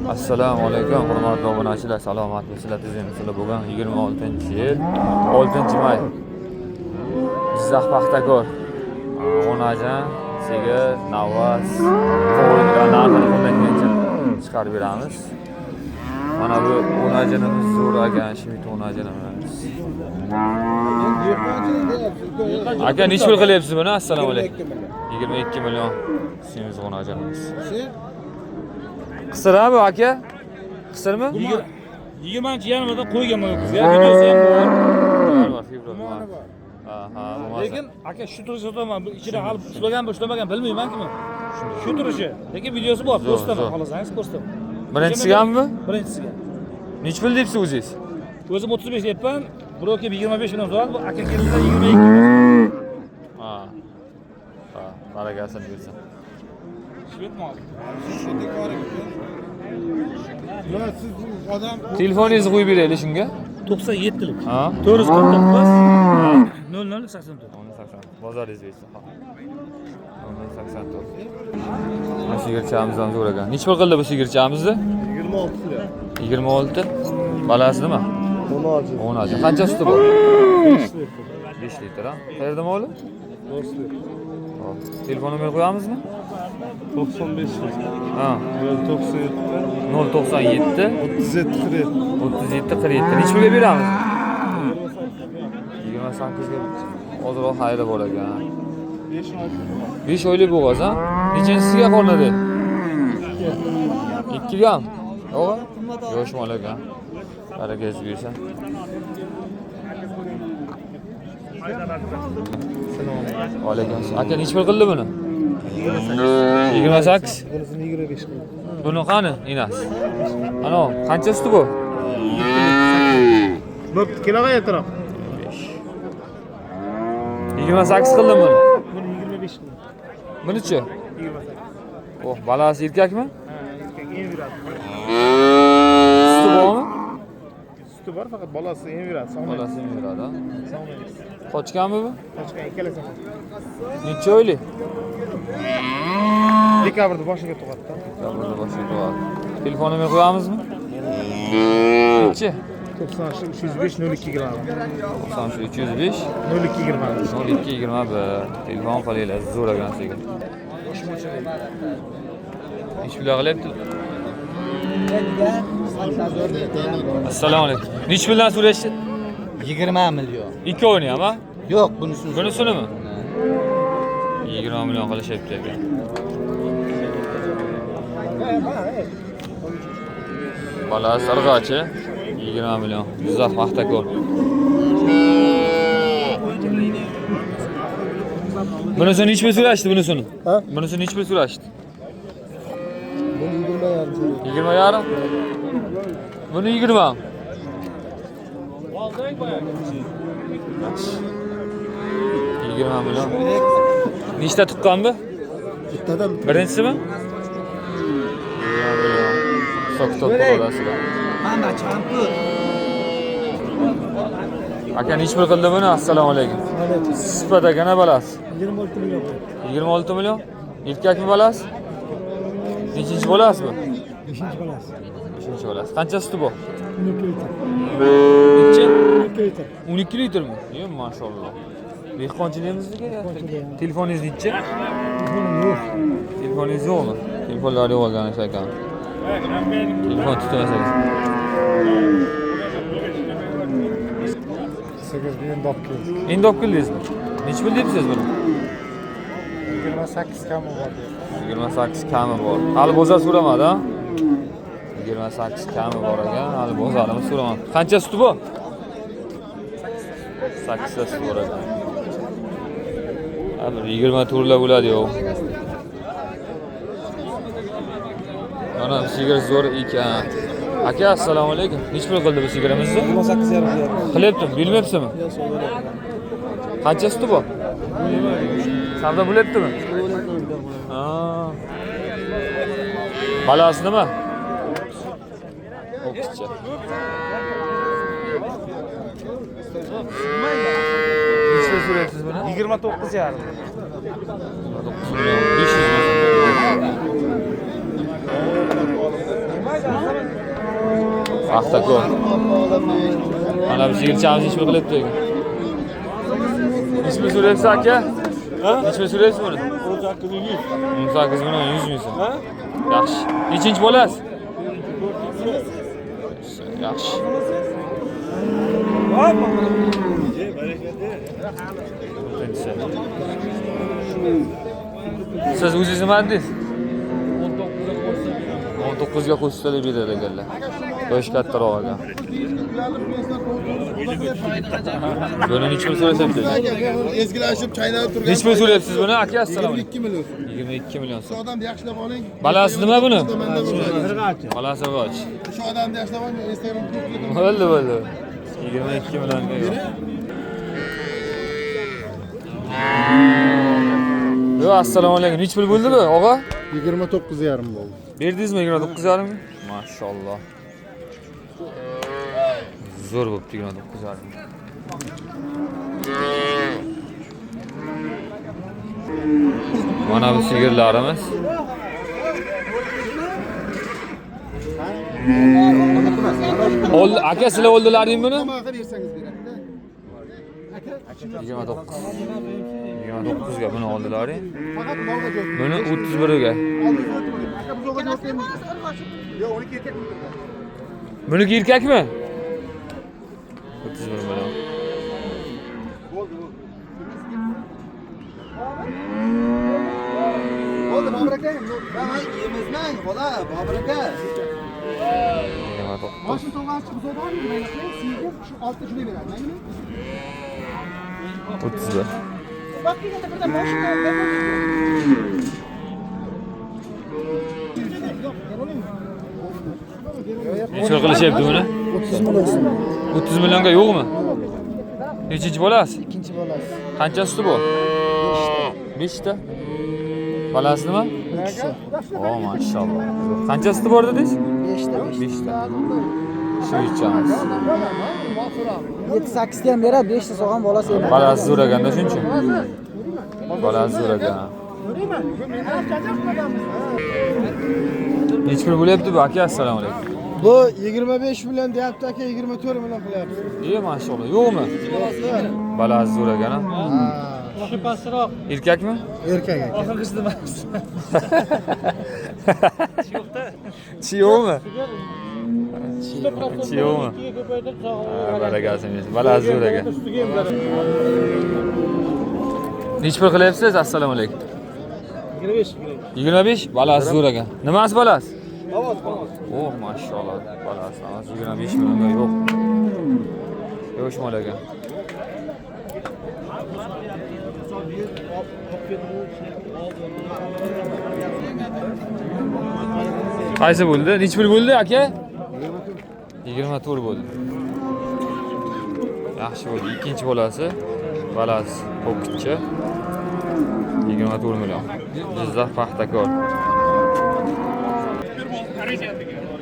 Assalomu alaykum, hurmatli obunachilar, salomatmisizlar, tuzukmisizlar? Bugun 26-yil 6-may. Jizzax Paxtakor. Onajon, sigir, navas, qo'ylar narxini qo'ldan kelgancha chiqarib beramiz. Mana bu onajonimiz zo'r ekan, Shmit onajonimiz. Aka, necha pul qilyapsiz buni? Assalomu alaykum. 22 million. Semiz onajonimiz. Qisir bu aka? Qisirmi? 20-yanvarda qo'yganman o'qizga. Videosi ham bor. Bor, fevral. Bor. Ha, ha, bo'lmasa. Lekin aka shu turishi sotaman. Bu ichida hali ushlagan, ushlamagan bilmayman kimi. Shu turishi. Lekin videosi bor, Zo'r, ko'rsataman, zo'r. Xohlasangiz ko'rsataman. Birinchisiga-mi? Birinchisiga. Necha pul deyapsiz o'zingiz? O'zim 35 deyapman. Birov kelib 25 million so'radi. Bu aka keldi 22. Ha. Ha, barakasini bersin. Shved moli. Siz bu odam Telefoningizni qo'yib beraylik shunga. 97 lik. Ha. 449 00 84. 1080. Bozoringiz bersin. Ha. 1084. Mana sigirchamiz ham zo'r ekan. Necha pul qildi bu sigirchamizni? 26 lira. 26. Balasi nima? 16. 16. Qancha suti bor? 5 litr, ha? Qayerda moli? Do'stlik. Hop. Telefon nomeri qo'yamizmi? 95 lira. Ha. 97 097 37 47. 37 47. Necha pulga beramiz? 28 ga ozroq xayri bor ekan. 5 oy. 5 oylik bo'g'oz, ha? Nechinchisiga qo'nadi? Ikkigami? Yo'q. Yosh mol ekan. Barakangiz bersin. Alaykum assalom. Aka, necha pul qildi buni? 28. Bunisini 25 qildi. Buni qani, inasi? Ana, qancha suti bu? Bo'pti, kelaga ertaroq. 28 qildim buni. Buni 25 qildi. Bunichi? 28. Oh, balasi erkakmi? Ha, erkak em yuradi. Suti bormi? Suti bor, faqat bolasi em yuradi. Sog'maydi. Bolasi yuradi, ha? Sog'maydi. Qochganmi bu? Qochgan ikkalasi ham. Necha oylik? Dekabrda boshiga tug'adi. Dekabrda boshiga tug'adi. Telefon nomeri qo'yamizmi? Nechi? 93 305 02 20. 93 305 02 20. 02 21. Telefon qilinglar, zo'r ekan sigir. Necha pul qilyapti? Assalomu alaykum. Necha puldan so'rashdi? 20 million. Ikkovini ham, ha? Yo'q, bunisini. Bunisinimi? 20 million qilishyapti ekan. Balasi sarg'achi 20 million. Jizzax Paxtakor. Bunisini necha pul so'rashdi bunisini? Ha? Bunisini necha pul so'rashdi? Buni 20 yarim. 20 yarim. Buni 20. 20 million. Nechta tuqqan bu? Bittadan. Birinchisimi? 20 million. Hisob kitob qo'lasizlar. Hamma champur. Aka, necha pul qildi buni? Assalomu alaykum. Sifat ekan balasi. 26 million. 26 million. Erkakmi balasi? Nechinchi bolasi bu? 5 bolasi. 5 bolasi. Qancha suti bor? 12 litr. Necha? 12 litr. 12 litrmi? Ye, mashalloh. Dehqonchiligimizniki? Telefoningiz nechi? Telefonim yo'q. Telefoningiz yo'qmi? Telefonlari yo'q ekan o'sha ekan. Telefon tutmasangiz. 8 endi olib keldik. Endi olib keldingizmi? Necha pul debsiz buni? 28 kami bor deyapti. 28 kami bor. Hali bozor so'ramadi, ha? 28 kami bor ekan, hali bozorimiz so'ramadi. Qancha suti bor? 8 ta suti bor ekan. Ha, bir 24 lab bo'ladi yo'q. Mana bu sigir zo'r ekan. Aka, assalomu alaykum. Necha pul qildi bu sigirimizni? 28 yarim. Qilyaptimi? Bilmayapsizmi? Qancha suti bor? Savdo bo'lyaptimi? Ha. Balasi nima? O'qishcha. Necha pul so'rayapsiz buni? 29 yarim. 29 million 500 ming. Paxtakor. Mana bu sigirchamiz necha pul qilyapti ekan? Necha pul so'rayapsiz aka? Necha pul so'rayapsiz buni? 18 100. 18 million 100 ming so'm. Yaxshi. Nechinchi bolasi? Yaxshi. To'rtinchisi. Siz o'zingiz nima dedingiz? 19 ga qo'shsa deb beradi ekanlar. Yoshi kattaroq ekan. Buni necha pul so'rayapsiz? Ezgilashib chaynalib turgan. Necha pul so'rayapsiz buni aka? Assalomu alaykum. 22 million. 22 million Shu so'm. odamni yaxshilab oling. Balasi nima buni? Balasi urg'och. Shu odamni yaxshilab oling, Instagram klubida. Bo'ldi, bo'ldi. 22 millionga yo'q. Yo, assalomu alaykum. Necha pul bo'ldi bu, og'a? 29,5 bo'ldi. Berdingizmi 29,5? Mashalloh. Zo'r bo'pti 29,5. Mana bu sigirlarimiz. Aka, sizlar oldilaring buni? Bersangiz beradi-da. 29. 29 ga buni oldilaring. Faqat molga jo'q. Buni 31 ga. Aka, buzog'ga jo'q deymiz. Yo'q, uniki erkak. Buniki erkakmi? 31 million. Bo'ldi, Bobur aka. Yemizmang, bola, Bobur aka. 29. Mashina sovg'asi buzoq bormi? Sigir shu oltita shunday beradi, maylimi? 31. Necha qilishyapti buni? 30 million. 30 millionga yo'qmi? Nechinchi bolasi? Ikkinchi bolasi. Qancha suti bu? 5 ta. Bolasi nima? Uchta. O, mashalloh. Qancha suti bor dedingiz? 5 ta. 5 ta. Shu ichamiz. 7-8 ta ham beradi, 5 ta sog'an bolasi emas. Bolasi zo'r ekanda shuncha. Bolasi zo'r ekan. Necha pul bo'lyapti bu aka? Assalomu alaykum. Bu 25 million deyapti aka, 24 million qilyapti. E, mashalloh. Yo'qmi? Bolasi zo'r ekan. Shu pastroq. Erkakmi? Erkak aka. Oxirgisi emas. Yo'qda. Tishi yo'qmi? Tishi yo'qmi? Ko'paytirib sog'ib. Barakasini bersin. Bolasi zo'r ekan. Necha pul qilyapsiz? Assalomu alaykum. 25. 25? Balasi zo'r ekan. Nimasi balasi? Oh, mashalloh. Balasi, balasi 25 millionga yo'q. Yo'q mol ekan. Qaysi bo'ldi? Necha pul bo'ldi aka? 24 bo'ldi. Yaxshi bo'ldi. Ikkinchi bolasi, balasi ho'kizcha. 24 million. Jizzax Paxtakor.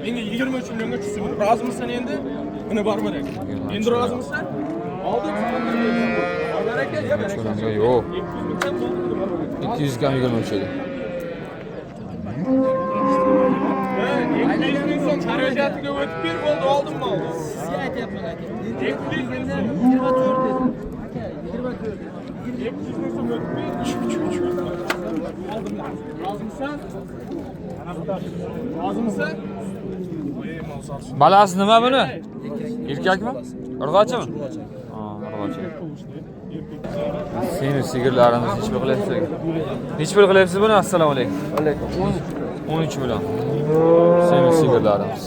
Menga 23 millionga tushsin. Rozimisan endi? Buni bormar aka. Endi rozimisan? Oldim. Bormar aka, ya 23 millionga yo'q. 200 kam 23 edi. 200 ming so'm xarajatiga o'tib ber bo'ldi, oldimmi oldim. Sizga aytyapman aka. 200 ming so'm 24 dedim. Aka, 24. 200 ming so'm o'tib ber. Oldim. Rozimisan? Rozimisan? Balasi nima buni? Erkakmi? Urg'ochimi? Ha, urg'ochi. Seni sigirlarimiz necha pul qilyapsiz? Necha pul qilyapsiz buni? Assalomu alaykum. Alaykum. 13 million. Seni sigirlarimiz.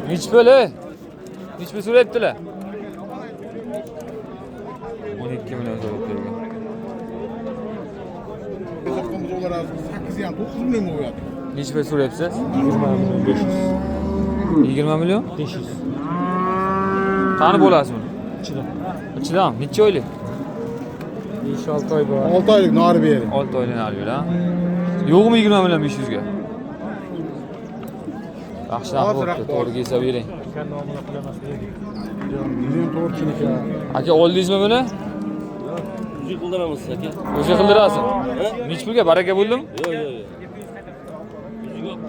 Necha pul? Necha pul so'rayaptilar? 12 million so'rayaptilar. 8,5 9 million bo'lyapti. Necha pul so'rayapsiz? 20 million 500. 20 million? 500. Qani bo'lasiz buni? Ichida. Ichidami? Necha oylik? 5-6 oy bor. 6 oylik nori bering. 6 oylik nari beri, ha? Yo'qmi 20 million 500 ga? Yaxshi narx bo'pti, to'g'ri kelsa bering. Million to'rtchiniki. Aka, oldingizmi buni? O'zi qildiramiz aka. O'zi qildirasiz. Necha pulga baraka bo'ldimi? Yo'q, yo'q, yo'q.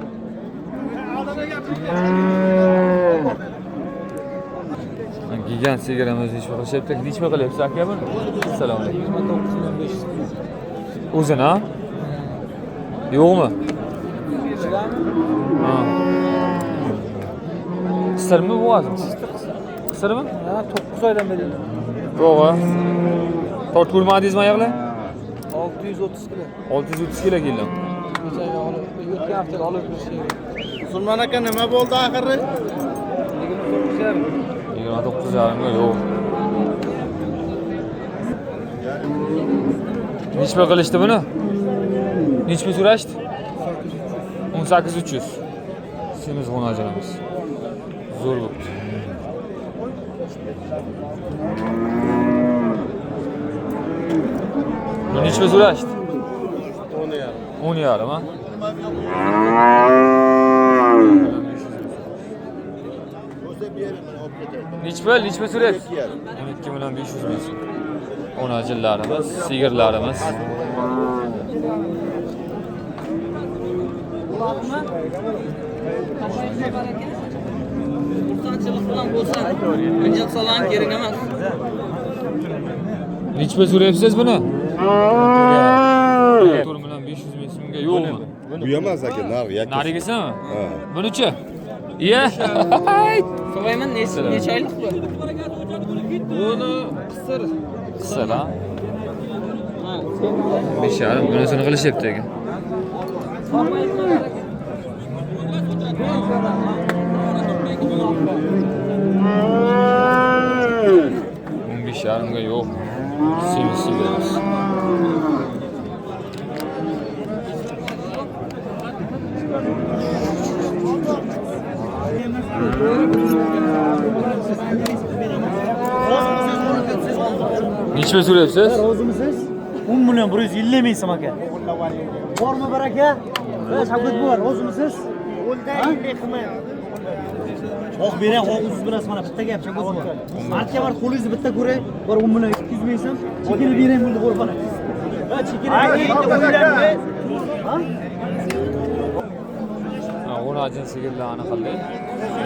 Gigant sigirimiz necha qilishyapti? Necha qilyapsiz aka buni? Assalomu alaykum. 29 million 500. O'zini ha? Yo'qmi? Ha. Qisirmi bu hozir? Qisirmi? Ha, 9 oydan beri. Yo'q. Tortib ko'rmadingizmi oyoqlar? 630 kilo. 630 kilo keldim. Kecha olib, o'tgan hafta olib berish kerak. Musulmon aka nima bo'ldi oxiri? 29,5. 29,5 ga yo'q. Necha pul qilishdi buni? Necha pul so'rashdi? 18,300. Semiz g'o'najonimiz. Zo'r bo'pti. Buni necha pul so'rashdi? 10,5. 10,5 ha? Necha pul? Necha pul so'rayapsiz? 12 million 500 ming so'm. Onajillarimiz, sigirlarimiz. Xursandchilik bilan bo'lsa, uncha salon kerak emas. Necha pul so'rayapsiz buni? 4 million 500 ming so'mga yo'qmi? Bu emas aka, narxi yakka. Narigisimi? Ha. Bunichi? Iya. So'rayman, necha oylik bu? Buni qisir. Qisir, ha? 5,5 bunisini qilishyapti ekan. 15,5 ga yo'q. Semiz sigirimiz. Necha pul so'rayapsiz? Rozimisiz? 10 million 150 ming so'm aka. Bormi baraka? Shavkat buva, rozimisiz? Oq bering, oq o'zingiz bilasiz mana bitta gap Shavkat buva. Martga mart qo'lingizni bitta ko'ray, bor 10 million 200 ming so'm. Chekini bering bo'ldi ko'rib mana. Ha, chekini bering. Ha? Ha, o'najin sigirlarni qildik.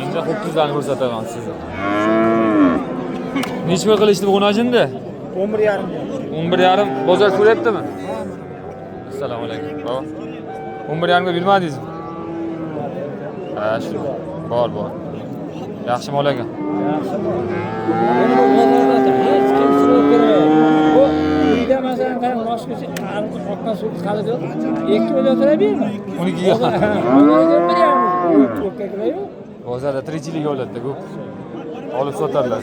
Endi ho'kizlarni ko'rsataman sizga. Necha pul qilishdi bu o'najinda? 11,5. 11,5 bozor so'rayaptimi? Assalomu alaykum. Baba. 11,5 ga bermadingizmi? Ha, shu. Bor, bor. Yaxshi mol ekan. Hech kim so'rab ko'rmayapti. Bu uyda masalan qarang, moshkichi oqqan suv qalib yo'q. 2 million so'rab berma. 12 ga. 1,5. O'pkakilar yo'q. Bozorda tirikchilik oladida ko'p. Olib sotadilar.